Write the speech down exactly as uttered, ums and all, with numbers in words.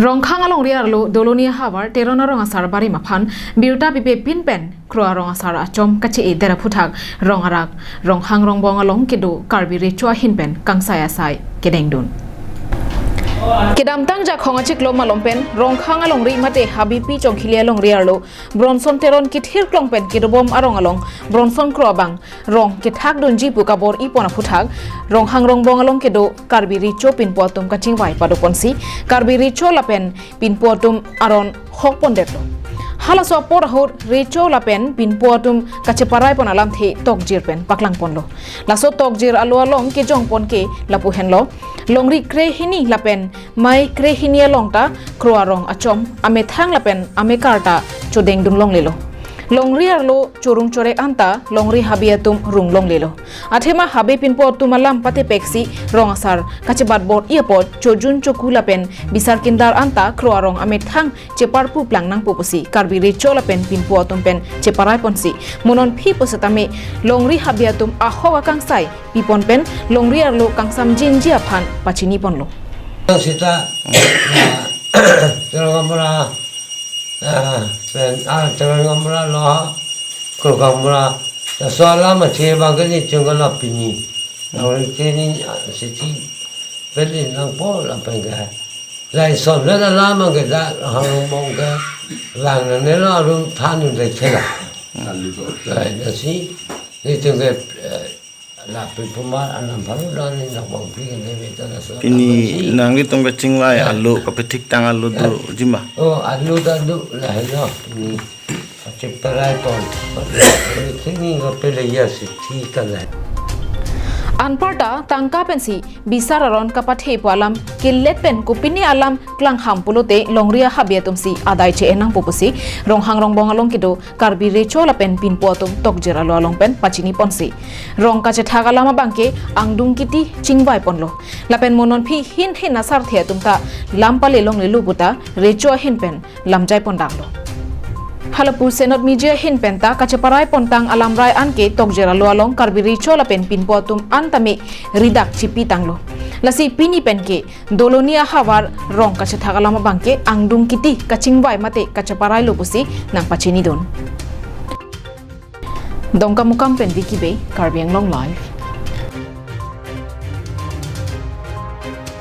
Rongkhang alongri arlo Doloni ahavar Teron arong asar barim aphan birta pipe pin pen Kro arong asar achom kache-e det aphuthak Rong arak Ronghang Rongbong along kedo Karbi Recho ahin pen kangsai asai kedengdun. Kedamtang Jakhong achiklo malom pen Rongkhang alongri mate Habipi Chongkhili alongri arlo Bronson Teron kithir klong pen kedobom arong along Bronson Kro abang rong kethak dunji pu kabor-i pon aphuthak Ronghang Rongbong along kedo Karbi Recho pinpo atum kachingvai padoponsi Karbi Recho lapen pinpo atum aron hok pondetlo. Halaso apor ahut Recho lapen pinpo atum kacheparai pon alamthe tokjir pen paklang ponlo. Laso tokjir alo along kejong pon ke lapu henlo. Longri krehini lapen mei krehini along ta Kro arong achom amethang lapen amekar ta chodengdun longlelo. Longri arlo chorung chorek anta longri habe atum rung longlelo. Athema habe pinpo atum alam patepeksi rong asar kachebat bor-i apot chojun choku lapen bisar kindar anta Kro arong amethang cheparpu plang nangpo pusi Karbi Recho lapen pinpo atum pen cheparai ponsi mo nonphi pusitame longri habe atum ahok akangsai pipon pen longri arlo kangsam jinji aphan pachini ponlo. Sita, Teron Gamra, ah, pen, ah, Teron Gamra lo, Kro Gamra, laso alam ache bang ke nelitum ke la pini. Longri ke ni, ah, siti, pen nangpo lapen ke. Lai son le alam ke da, Ronghang Rongbong ke, lang nangnelo arum than un de chela. Lai nasi, nelitum ke, eh, lapen puma anam baru dan ini nak bang pi kan dia minta nak surat Pini apa sih? Nanglitum kachingvai Ya. Alo, kapethik tang alo Ya. Doji ma? Oh, alo ta do lahelo pini. Kacheparai pon. Ini sini kapele ya si thi kan lah. Anparta tangka pensi bisar aron kapathe pu alam kelet pen kopine alam klangham pulote longri ahabe atumsi adai che-en nangpo pusi Ronghang Rongbong along kedo Karbi Recho lapen pinpo atum tokjir alo along pen pachini ponsi. Rong kachethak alam abang ke angdung kiti chingvai ponlo. Lapen mo nonphi hin hin asarthe atum ta lam pale longlelo puta Recho ahin pen lamjai pondaklo. Halapu Senot Miji ahin pen ta kacheparai pontang alamrai anke tokjir alo along Karbi Recho lapen pinpo atum an tame ridak chipi tanglo. Lasi pini pen ke Doloni ahavar rong kachethak alam abang ke angdung kiti kachingvai mate kacheparailo pusi nangpachinidun. Dongkamukam pen Vicky Bey, Karbi Anglong Live.